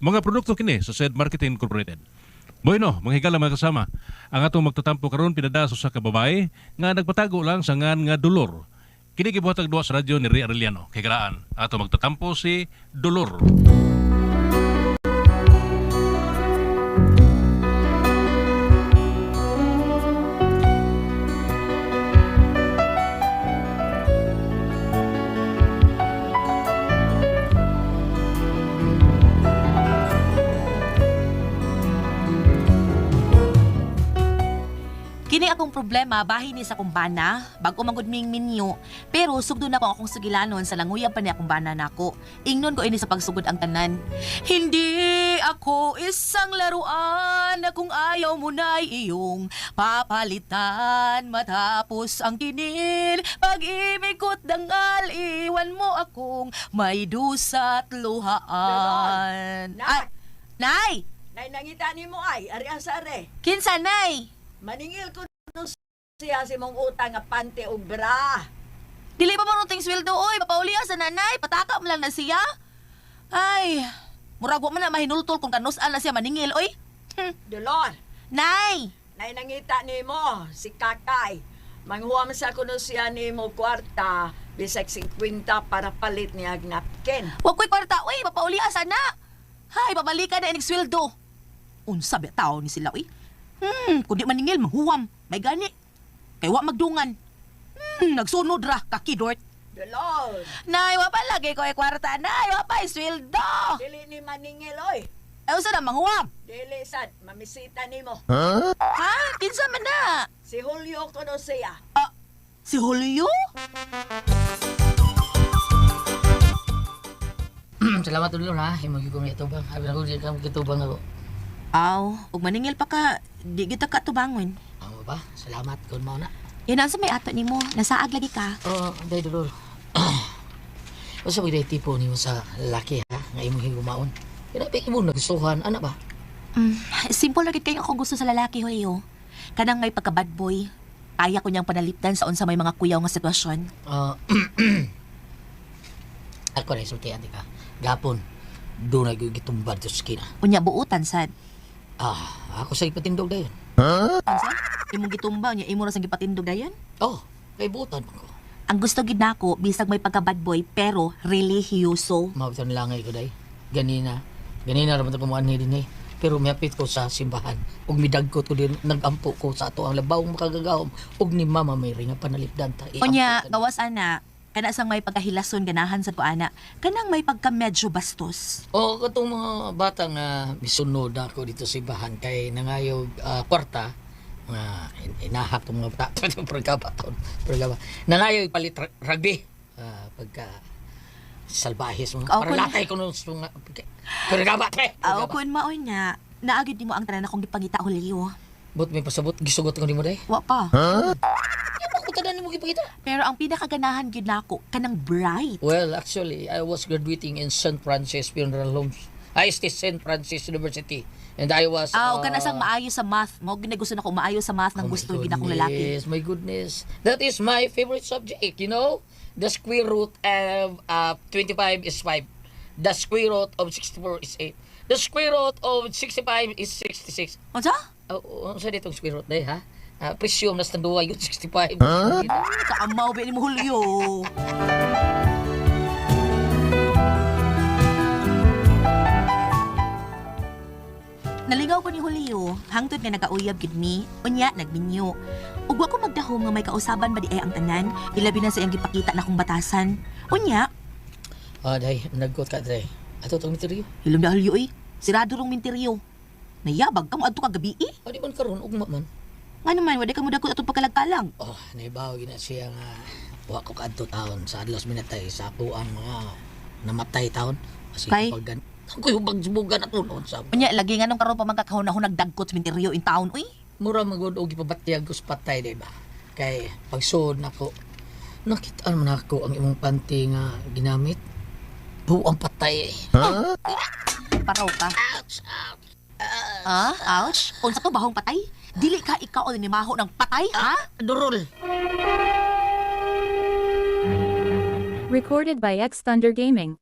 Mga produkto kini sa Said Marketing Incorporated. Bueno, mga higala mga kasama, ang atong magtatampo karon pinada sa usa ka babae nga nagpatago lang sa ngan nga Dolor. Kini gibuhatag duwa sa radyo ni Ria Arellano. Kay galaan, ato magtatampo si Dolor. Kini akong problema bahin ni sa akong bana, bag-o man gud ming minyo, pero sugdo na ko akong sugilanon sa languyab pa ni akong bana nako. Ingnon ko ini sa pagsugod ang tanan. Hindi ako isang laruan na kung ayaw mo na'y iyong papalitan matapos ang kinil. Pag-ibig ko't dangal, iwan mo akong may dusa at luhaan. Nay! Ay, Nay! Nay, nangita nimo ay, ari ang sare. Kinsa, Nay? Maningil ko no siya si mong utang nga pante og bra. Dili pa mo ting sweldo oy, papauliya sa nanay, pataka mo lang na siya. Ay, murag wa man na mahinultol kung kanus-an na siya maningil oy. Dolor, Nay, nay nangita nimo si Kakay. Manghuam sa kuno siya nimo kwarta bisag 50 para palit niya og napkin. wa ko'y kwarta oy, papauliya sa na. Hay, pabalikan na inig sweldo. Unsa ba tao ni sila oy? Kundi maningil mahuwam, may gani. Kay wa magdungan. Nagsunod ra kakidort. Dolor, Nay, wa pa lagi ko'y kwarta, nay, wa pa sweldo. dili ni maningil oy. Ay, unsa na manghuwam? Dili sad mamisita nimo. Ha? Kinsa man na? Si Julio kuno siya. Ah, si Julio? Salamat ulo ha. Imo gyud ko mitubang. Abi na ko di ka gitubang ako. Aw, ug maningil pa ka, di kita ka tubangon. Amo ba? Salamat kun mao na. Yan ang sa may ato nimo, nasaag lagi ka. Oh, day dolor. Usa ba day tipo nimo sa lalaki ha? Nga imong higumaon. Grabe imo nagustuhan ana ba? Simple ra gid kayo akong gusto sa lalaki, Julio. Kanang may pagka bad boy. Kaya ko niyang panalipdan sa unsa may mga kuyaw nga sitwasyon. Ah, ako na sultian di ka. Gapon do na gyud gitumbad sa skina. Unya buutan sad. Ah, ako sa ipatindog dayon. Unsa? Imong gitumba unya imo ra sang gipatindog dayon? Oh, kay buutan man ko. Ang gusto gid nako bisag may pagka bad boy pero relihiyoso. Mao bitan langay ko day. Ganina. Ganina ra man ta kumuanhi din eh. Pero miapit ko sa simbahan ug midagkot ko din nagampo ko sa ato ang labaw makagagahom ug ni Mama Mary nga panalipdan ta. Iampo Unya ta. gawas ana kana sang may pagkahilason ganahan sad ko ana. Kanang may pagka medyo bastos. O katong mga bata nga misunod ako dito sa simbahan kay nangayog kwarta nga inahak tong mga bata pagkabaton pagkaba nangayog palit rugby. Pagka salbahis mga Oo, para latay ko nung mga pagkaba pre Aw, pagkaba. kun mao niya, naagid nimo ang tanan akong gipangita, Julio. But may pasabot gisugot ko nimo day. Wa pa. Di ba ko tanan nimo gipakita? Pero ang pinakaganahan gyud nako kanang bright. Well, actually, I was graduating in St. Francis Funeral Homes. I stay St. Francis University. And I was... Ah, uh, kana sang maayo sa math. Mao gyud na gusto nako maayo sa math Oh nang my gusto gyud akong lalaki. goodness, my goodness. That is my favorite subject, you know? The square root of 25 is 5. The square root of 64 is 8. The square root of 65 is 66. Unsa? Oh, oh, sa ditong square root day, ha? Presume na standuwa yun, 65. Kaamaw ba ni mo Julio? Naligaw ko ni Julio, hangtod nga nagauyab gid mi, unya nagminyo. Ug wa ko magdahom nga may kausaban ba di ay ang tanan, ilabi na sa iyang gipakita na akong batasan. Unya, Ah, day, nagkot ka, day. Ato itong misteryo. hilom na Julio oy, sirado rong minteryo. Nayabag ka mo adto kagabi eh. Ah, di man karon ugma man. Nga naman, wala ka mo dagkot atong pagkalagkalang. Oh, naibaw gina siya nga wa ko kaadto taon sa adlaw minatay sa ako ang mga namatay taon. Kasi Kay? paggan ko yung bagbugan ato noon sa Unya, lagi nga nung karon pa magkakahon-ahon nagdagkot sa minteryo in town, uy. mura magud og gipabatyag ko sa patay di ba? Kay pagsuod nako nakita man ako ang imong panty nga ginamit. Buang patay. Paraw ka. Ah, ouch. Unsa to bahong patay? Dili ka ikaw ang nimaho ng patay, ha? Durol. Recorded by X Thunder Gaming.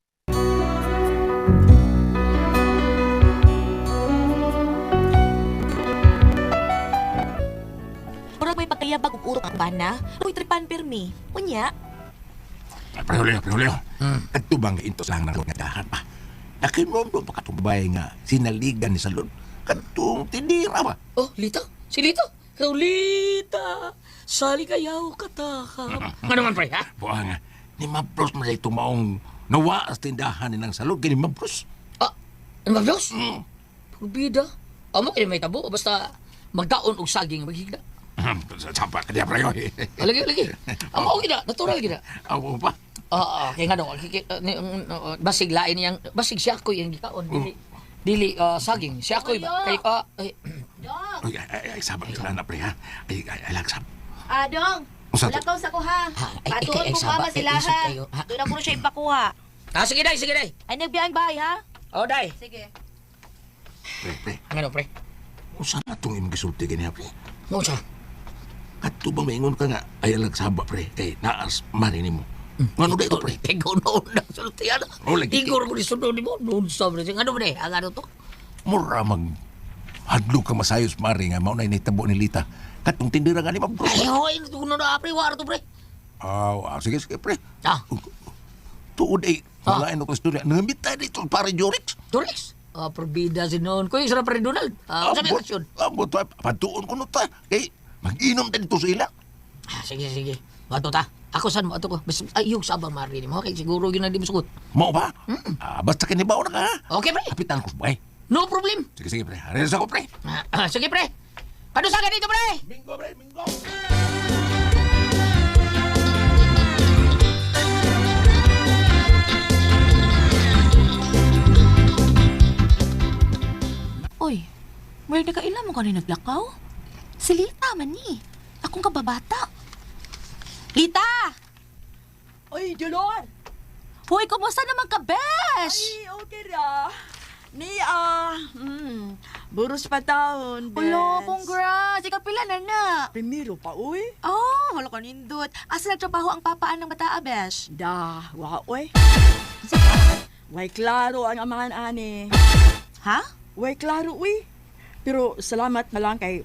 bana. Uy, tripan pirmi. Unya, Pre Julio, Pre Julio. Kadto bang intos lang ng nga dahan pa. Nakinomdo pa katong babae nga sinaligan ni Salud. Kadtong tindira ba? Oh, Lita? Si Lita? Ikaw, Lita! Sali kayaw katakap. Ano man, pre, ha? Buha nga, ni Mabros man ito maong nawa sa tindahan ni ng Salud. Kini Mabros. Ah, ano ba, Diyos? Purbida. Amo kayo may tabo. Basta magdaon og saging maghigda. Sapa ka niya, pre. Ah, lagi, lagi. Amo okay na, natural gina. Awo pa. Ah, kay ngano, basig lain yang basig siya ko yung gikaon dili dili saging. Siya ko ba? Kay ay, Dong! Ay, ay, ay, sabang sa anak, pre, ha? Ay, ay, ay, lagsab. Ah, Dong! Usa to? Lakaw sa kuha. Ha, ay, Patuon ay, ay, kong saba, mama ay, sila isip ha. kayo, ha? Doon ako na siya ipakuha. Ah, sige day, sige day. Ay, nagbiyang bahay ha? Oh, day. Sige. Pre, pre, Ngano, pre? usa na itong imong gisulti kaniya, pre? Mo siya. Kadto bang maingon ka nga, ay lagsaba, pre, kay naas mari nimo. Ngano dito, pre? Ikaw noon na sultian. Oh, lagi. Igor ko ni sunod ni mo. Noon sa pre. Ngano ba day? Ang ano to? Mura mag hadlok ka masayos, mari nga, mao na initabo ni Lita. Katong tindira nga ni Mabros. Ay, hoy, tuno na pre, war to pre. Ah, ah, sige, sige, pre. Ah. Tuod ay, wala ko istorya. Nangambit tayo dito, pare Jorix. Torres. Ah, probida si noon. Kuya, sarap pre Donald. Ah, unsa may reaksyon? Ambot, patuon ko no ta. Kay, mag-inom tayo dito sa ila. Ah, sige, sige. Ato ta. Ako saan mo ato ko. Basta ay yung saba mari nimo. Okay, siguro gyud na di mo sugot. Mao ba? Ah, basta kinibaw na ka, ha? Okay, pre. Kapitan ko, bay. No problem. Sige, sige, pre. Ares ako, pre. Ah, sige, pre. Kano sa dito, pre? Bingo, pre, bingo. Uy, where na kaila mo kanina naglakaw? Si Lita man ni. Akong kababata. Lita! Oy, Dolor! Hoy, kumusta naman ka, besh? Ay, okay ra. Ni buros pa taon, bes. Ulo, congrats! Ikaw pila na na. Primero pa, uy. Oh, hala ka nindot. Asa nagtrabaho ang papaan ng bata, besh? Da, wa, uy. Way klaro ang amahan ani. Ha? Way klaro, uy. Pero salamat na lang kay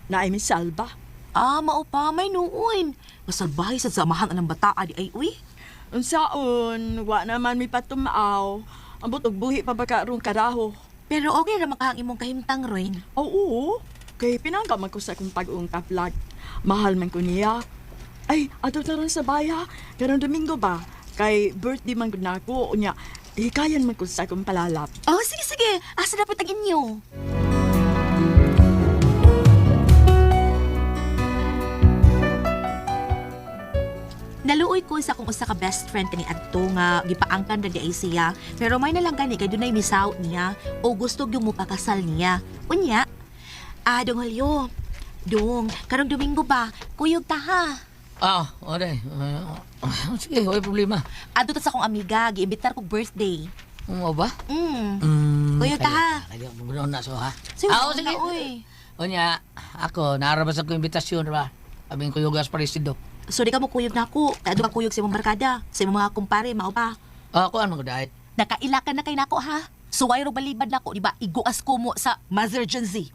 naay mi salba. Ah, mao pa, may nuon. Masalbahay sa samahan ang bataa di ay uy. Unsaon, wa naman mi patumaaw. Ambot og buhi pa ba karong karaho. Pero okay ra makahang imong kahimtang, Roin. Oo, kay pinangga man ko sa akong pag-uong ka-vlog. Mahal man ko niya. Ay, ato taron sa baya. Karong Domingo ba? Kay birthday man gud nako unya. Hikayan man ko sa akong palalap. Oh, sige, sige. Asa dapat ang inyo? Naluoy ko sa akong usa ka best friend kani adto nga gipaangkan ra di ay siya. Pero may na lang gani kay dunay misaw niya o gusto gyud mo pakasal niya. Unya, ah, dong Julio. Dong, karong Domingo ba? Kuyog ta ha. Ah, o day. Sige, way problema. Adto ta sa akong amiga, giimbitar kog birthday. Mo ba? Mm. Mm, Kuyog ta ha. Kaya mo na so ha. Sige, Ah, oh, sige. na, oy. Unya, ako naarabas ako imbitasyon ba. Abing kuyog as paresido. So di ka mo kuyog na ako. Kaya ka kuyog sa imong barkada, sa imong mga kumpare, mao pa. Ah, ako ano ko dahil. Nakaila ka na kay nako ha. Suway ro balibad nako, di ba? Iguas ko mo sa Mazinger Z.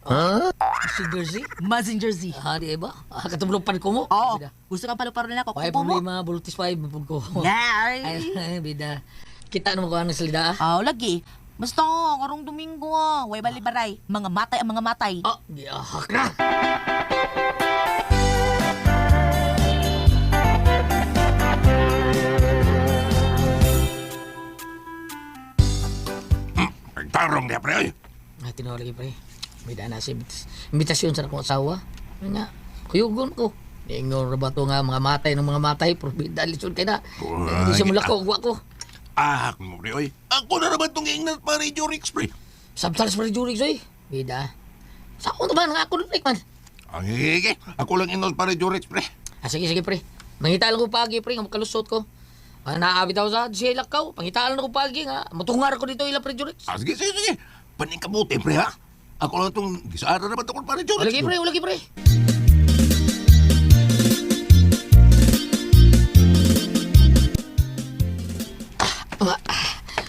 Si Jersey? Mazinger Z. Ah, di ba? Ah, katublupan ko mo. Oo. Gusto kang paluparo na ako. Way Kupo mo. problema, bultis pa ibubog ko. Nay. Ay, bida. Kita naman ko ano salida. Ah, lagi. Basta, karong Domingo ah. Way balibaray. Mga matay ang mga matay. Ah, giyahak na. Tarong niya, pre, oy. Ah, tinuod lagi pre. Bida na si imbitasyon sa akong asawa. Ano nga, kuyugon ko. Ingon ra ba to nga mga matay ng mga matay, pero bida lisod kay na. Uy, Di siya mulako, wa ko. Ah, mo, pre, oy. Ako na naman itong ingnan, pare Jorix, pre. Sabtal sa pre Jurix oy. Bida. Sa akong naman nga ako pre man. Ang sige, ako lang ingnan, pare Jorix, pre. Ah, sige, sige pre. Mangitaan ko pagi pre, nga makalusot ko. Ah, naabit ako sa siya lakaw. Pangitaan ko pagi nga. Matungar ko dito ila pre Jurix. Ah, sige, sige, sige. Paningkamuti, pre, ha? Ako lang itong gisaara naman ako, pare Jorix. Ulagi pre, ulagi pre.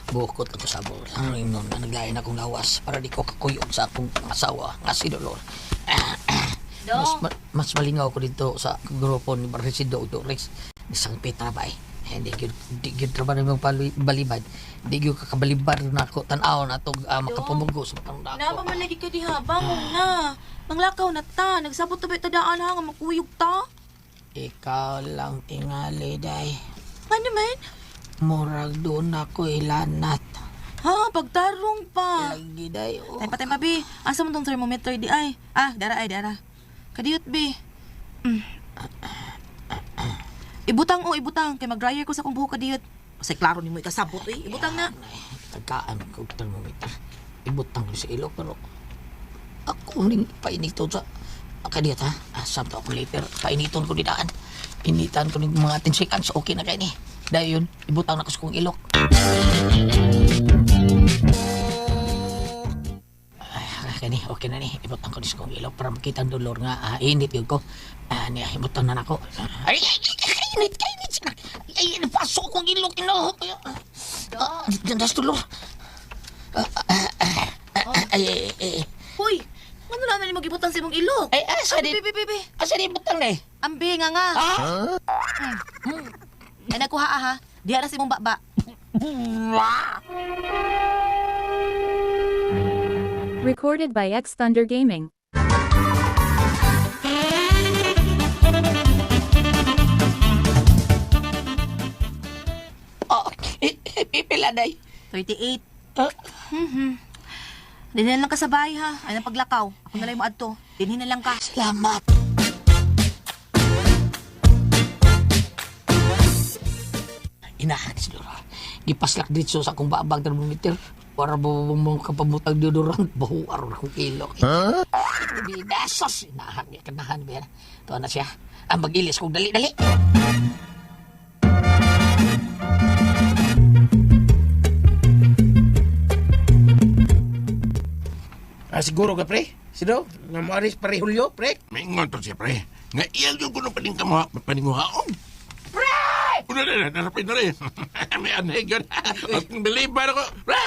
Bukot ako sa bol. Ano yung nun? Naglain akong lawas para di ko kakuyog sa akong asawa nga si Dolor. Mas malingaw ko dito sa grupo ni Barresido ug Rex. Isang pita ba eh. Hindi gyud di gyud trabaho ng balibad. Di gyud kakabalibar na ako tan-aw na to makapamunggo sa matang Na dako. pa man lagi ka diha, bangon na. Manglakaw na ta, nagsabot ta ba tadaan ha nga makuyog ta? Ikaw lang tingali day. Ano man? Murag doon ako ilanat. Ha, pagtarong pa. Lagi day. Oh. Tay patay pa bi. Asa man tong thermometer di ay? Ah, dara ay dara. Kadiyot bi. Mm. Ibutang o ibutang kay mag-dryer ko sa akong buhok kadiyot. Kasi klaro nimo ikasabot eh. Ibutang na. Ay, tagkaan ko og thermometer. Ibutang ko sa ilo pero ako ning painiton sa kadiyot ha. Ah, sabto ako later. Painiton ko didaan. Initan ko ning mga 10 seconds. Okay na kay ni. Dayon, ibutang na ko sa kong ilok. Ay, kani, okay na ni. Ibutang ko ni sa kong ilok para makita ang dolor nga. Ah, init yun ko. Ah, niya, ibutang na nako. Ay, ay, ay, ay, init, kainit. Ay, ay, pasok kong ilok. Ino. Ah, das dolor. Ah, ah, ah, ah, ay, ay, ay, ay. Hoy, ngano na nimo gibutang sa imong ilok? Ay, asa di? Bi bi bi bi. Asa di butang na eh? Ambi nga nga. Ah? Ay nakuha ah, ha. Diha ra sa imong baba. Recorded by X Thunder Gaming. Oh, eh, eh, pipila day. 38. Ah, Dinhi na lang ka sa bahay ha. Ay nang paglakaw. Ako na lang mo adto. Dinhi na lang ka. Salamat. Inahan si Dora. Gipaslak dito sa akong babag thermometer. Para mo kapabutag deodorant. Bahuar na akong ilok. Huh? Bidasas. Inahan niya. Kanahan ba yan? Ito na siya. Ang mag-ilis kong dali-dali. Ah, siguro ka, pre. Sino? Nga mo aris pare Julio, pre. Mingon to siya, pre. Nga iyal yung kuno paning kamuha, paninguhaon. Pre! Una na, narapin na rin. May anheg yun. At believe ba ako? Pre!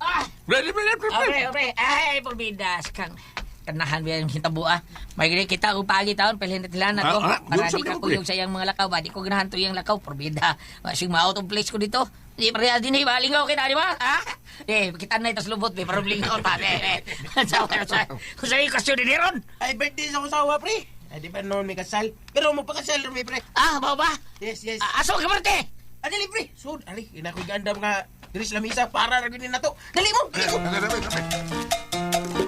Ah! Pre, pre, pre, pre, pre. Pre, pre. Ay, pulbidas kang kanahan ba yung hitabo ah. May gani kita kung paagi taon pilhin na tila na ko. Ah, ah, Para yun di sabi ka ko, pre. kuyog sa iyang mga lakaw ba. Di ko ganahan to iyang lakaw, porbida. Masig ma-out of place ko dito. Di pa din eh, malingaw kita, di ba? Ha? Eh, kita na ito sa lubot, be, para lingaw ta. Eh, eh. Sa sa sa iyo din ron. Ay, birthday sa kusawa, pre. Ay, di ba noon may kasal? Pero mo pakasal rin, pre. Ah, mao ba? Yes, yes. Ah, aso ka parte. Ah, dali, pre. So, ali, inakoy gandam nga diri sa lamisa para ra gyud ni nato. Dali mo. Dali mo. Pre, pre, pre, pre.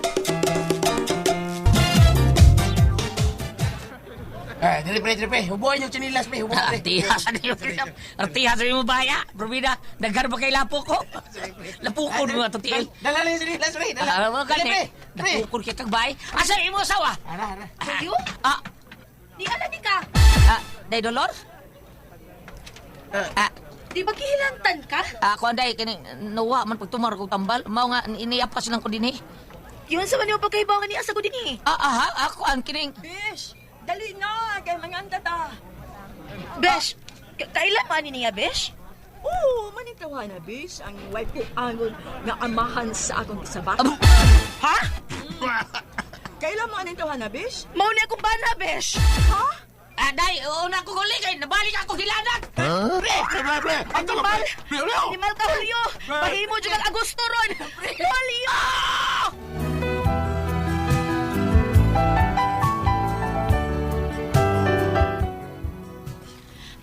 Ah, dali, pre, dali, pre. Hubuan yung chinilas, pre. Hubuan, pre. Artiha sa niyo. Artiha sa mo baya. Probida, daghan pa kay lapo ko. Lapo ko mga tutiil. Dala lang yung chinilas, pre. Dala. Ah, mo Dali, gani. pre. Pre. Napukol kita bay. Asa imo asawa? Ara, ara. Julio? Ah, Di ala di ka. ah, day dolor? Ah, Di ba gihilantan ka? ah, kuan day kini nuwa man pagtumar kog tambal. Mao nga iniapas lang ko dinhi. Yun sa man nimo pagkahibaw nga ni asa ko dinhi. Ah, aha, ako ang kining Bish, dali na kay manganda ta. Besh, kailan man ni niya, Besh? Oo, manitawa na, Bish, ang wife ko angon nga amahan sa akong isabak. Ha? Kailan mo aning tawa na, Bish? Mao ni akong bana, Besh. Ha? Ah, day, una ko guli kay nabalik ako hilanat. Pre, pre, pre, pre. Ato ka, Animal. pre. Pre, pre. Animal ka, Julio. Bahimo jud ang Agosto ron. Julio!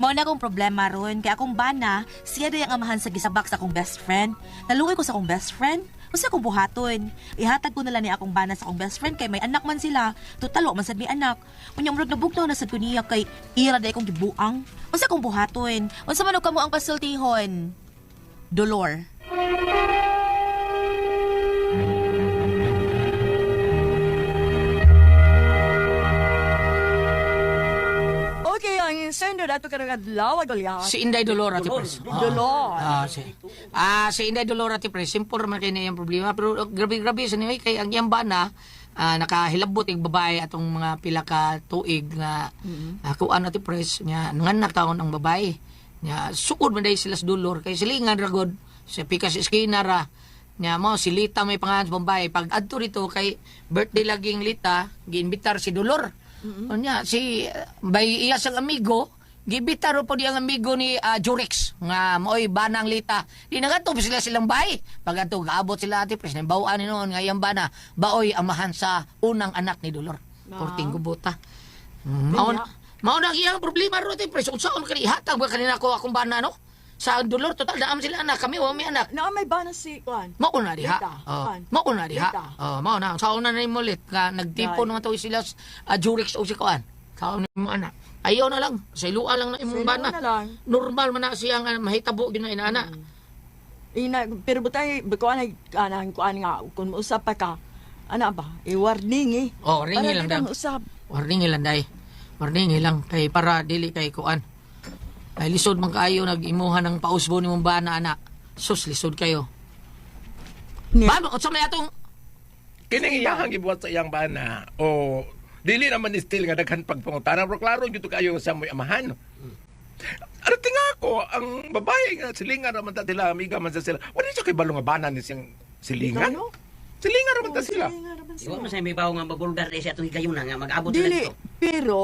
Mao na akong problema ron kay akong bana, siya day ang amahan sa gisabak sa akong best friend. Naluoy ko sa akong best friend. Usa akong buhaton. Ihatag ko na lang ni akong bana sa akong best friend kay may anak man sila. Total wa man sad may anak. Unya murag nabugnaw na sad ko niya kay ira day akong gibuang. Unsa akong buhaton? Unsa man og kamo ang pasultihon? Dolor. Okay, ang sender dato karong adlaw Goliath. Si Inday Dolor ati pres. Dolor. Ah, si. Ah, si Inday Dolor ati pres. Simple man kay na iyang problema pero grabe-grabe sa niyo kay ang iyang bana nakahilabot ig babae atong mga pila ka tuig nga kuan ati pres nya nanganak taon ang babae. Nya sukod man day sila sa dolor kay silingan ra gud sa pikas iskina ra. Nya mo si Lita may pangalan sa Bombay. Pag adto rito kay birthday laging Lita, giimbitar si Dolor. Unya si bay iya sang amigo, giimbitar po di ang amigo ni Jurex nga mo'y banang Lita. Di nagadto pa sila silang bay. Pag adto gaabot sila ate pres bawaan ni noon nga iyang bana baoy amahan sa unang anak ni Dolor. Porting gubota. Mao mao na ang iyang problema ro ate pres. Unsaon kani ihatag ba kanina ko akong bana no? Sa Dolor total naam sila anak kami wa may anak. Na may bana si kuan. Mao na diha. Lita, Oh, kuan. mao na diha. Lita. Oh, mao na. Sa una na nimo lit nga nagtipon Dai. naman to sila Jurex o si kuan. Kaon nimo anak. Ayaw na lang. Sa iluan lang na imong Sa bana. iluan na lang. Normal man na siya nga mahitabo gyud na inaana. Ina pero butay kuan ay anang kuan nga kung mausap pa ka. Ana ba? I-warning eh. Oh, warning Para lang di ka daw. mausap. Warning lang dai. Warning lang kay para dili kay kuan. Ay lisod man kaayo nag-imuha ng pausbo nimong bana anak. Sus lisod kayo. Ni- Ba, unsa may atong Kining iyahang gibuhat sa iyang bana o dili naman still nga daghan pagpangutana pero klaro gyud to kayo sa moy amahan. Ano tinga ko ang babae nga silingan raman ta sila amiga man sa sila. Wala siya kay balo nga bana ni siyang silingan. Ano? Silingan raman ta Oh, sila. silingan raman Iwa sila. man sa may bawo nga mabulgar sa atong higayuna nga mag-abot sila Dili, dito. pero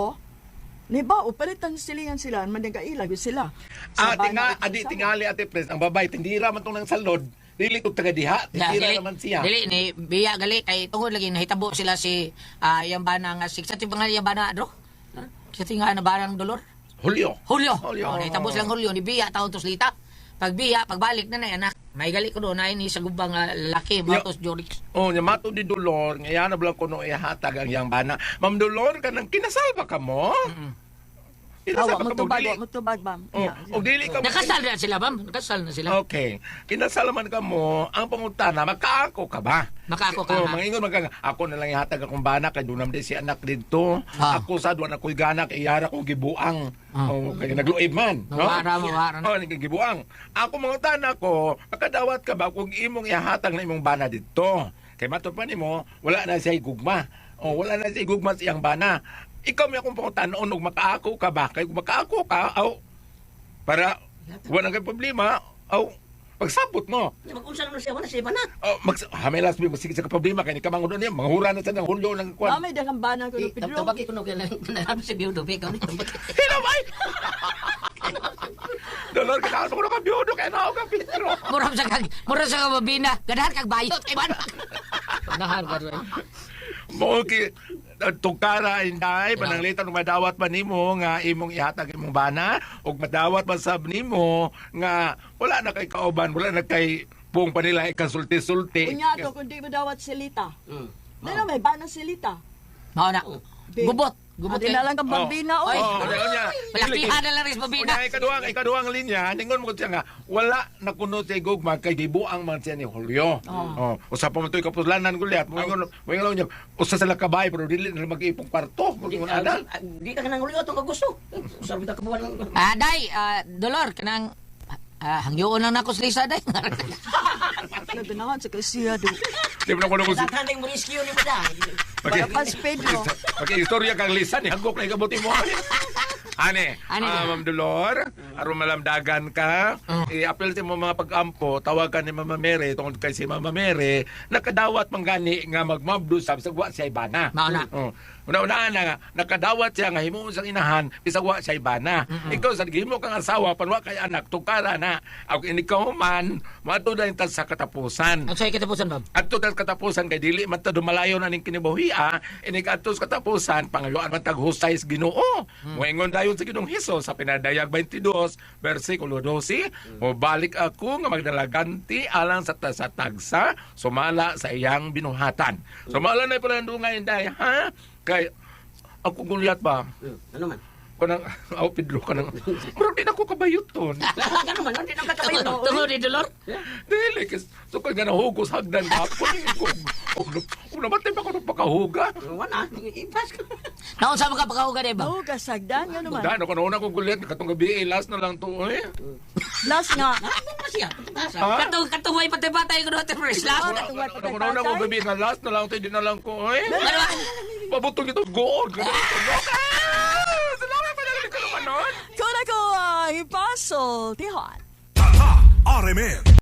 ni ba o palitan silingan sila man nagaila gyud sila. Sa Ah, tinga, bana, adi sa- tingali ate pres ang babae tindira man tong nang salod. Dili to taga diha, tindira Dili, naman siya. Dili ni biya gali kay tungod lagi nahitabo sila si iyang bana nga si sa tingali iyang bana dro. Sa tingali na banang Dolor. Julio. Hulyo. Hulyo. Oh, nahitabo silang Hulyo ni biya taon tos lita. Pag biya, pagbalik na na anak. May gali ko doon ay ni sa gubang lalaki matos Jorix. Oh, nya mato di Dolor, nga yana blang kuno ihatag ang iyang bana. Ma'am Dolor kanang kinasal ba ka mo? Kinasal Awa ba mo ka mo? tubag, Dili- wa mo tubag, ma'am. Oh, Yeah. og dili ka mo. Nakasal na sila, ma'am. Nakasal na sila. Okay. Kinasal man ka mo, ang pangutana, makaako ka ba? Makaako ka, Oh, ha? mangingon man ka nga, ako na lang ihatag akong bana kay dunam di si anak didto. Ah. Ako sa duwan ako'y ganak, iyara ko gibuang. Ah. Oh, kay nagluib man, no? Mawara, mawara na. Oh, gibuang. Ako mangutana ko, makadawat ka ba kung imong ihatag na imong bana didto? Kay mato pa nimo, wala na siya gugma. Oh, wala na siya gugma sa iyang bana. Ikaw may akong pangutanon og makaako ka ba? Kay kung makaako ka, aw, para wala kay problema, aw, pagsabot mo. Mag-unsa naman siya wala siya bana. Oh, mag hamilas mi sige sa problema kay ni kamangod niya manghura na sa nang hulyo ng kwan. Ah, may daghang bana ko no, Pedro. Tabaki ko no kay nang si Biudo be kami. Hello bay. Dolor ka ko ka biyudo kay nao ka Pedro. Murag sa kag murag sa kababina. Ganahan kag bayot kay bana. Ganahan ka ro. Mo ki tugkara inday pananglitan ug madawat man nimo nga imong ihatag imong bana ug madawat man sab nimo nga wala na kay kauban wala na kay buong panila ikasulti-sulti. Unya to kung di mo dawat si Lita. Dili may bana si Lita. Mao na. Gubot, gubot. Adi na lang kang bambina Oy. oy. Oh, unya. Palakihan na lang rin sa babina. Unya, ikaduhang linya, ningon mo siya nga, wala na kuno si Gugma kay gibuang man siya ni Julio. Oh. Usa pa man to'y kapuslanan gulyat. Moingon, moingon niya, usa sila kabay pero dili na mag-ipong kwarto. Di Moingon ana. di ka kanang Julio atong kagusto. Usab ta ka buwan. Ah, day, Dolor, kanang hangyoon lang nako sa Lisa, day. Naganahan sa kasiya do. Di mo na kuno kung Daghan ding mo rescue ni mo da. Para pas Pedro. Okay, istorya kang lisan, hagok na ikabuti mo. Ane, Ane. Ma'am Dolor, aron malamdagan ka, i-appeal sa imong mga pag-ampo, tawagan ni Mama Mary, tungod kay si Mama Mary, nakadawat man gani nga magmabdo sab sa wa siya ibana. Mao na. Oh. Una-una na nga, nakadawat siya nga himuon sang inahan, bisag wa siya ibana. Ikaw sa gihimo kang asawa, panwa kay anak, tukara na. Ako ikaw man, mato na sa katapusan. Ang sa'yo katapusan, Bob. Adto tas katapusan kay dili man ta dumalayon aning kinibuhia, inig adto sa katapusan pangayuan man tag husay sa Ginoo. Moingon dayon sa Ginoong Hesus sa pinadayag 22 bersikulo 12, mobalik ako nga magdalaganti alang sa sa tagsa sumala sa iyang binuhatan. Sumala na pala ndungay inday ha kay ako gulyat ba Ano man? kanang aw Pedro kanang pero di na ko kabayuton. Ano man? Di na ka kabayo. Tungod ni Dolor. Dili, kas, so kung nga nahugos hagdan ka, kung namatay pa ko ng pagkahuga. Wala, ipas ka. Naon sa mga pagkahuga, di ba? Oh, kasagdan nga naman. Dano, kung nauna kong gulit, katong gabi, eh, last na lang to, eh. Last nga. Ano na siya? Pagkasa. Ha? Katong katong way patay-patay ko doon, first last. Katong way Kung nauna kong gabi, nga last na lang to, hindi na lang ko, eh. Ano ba? Pabutong ito, good. Ah! Salamat pa na ko naman nun. Kuna ko ang ipasol, Tihon. Tatak RMN.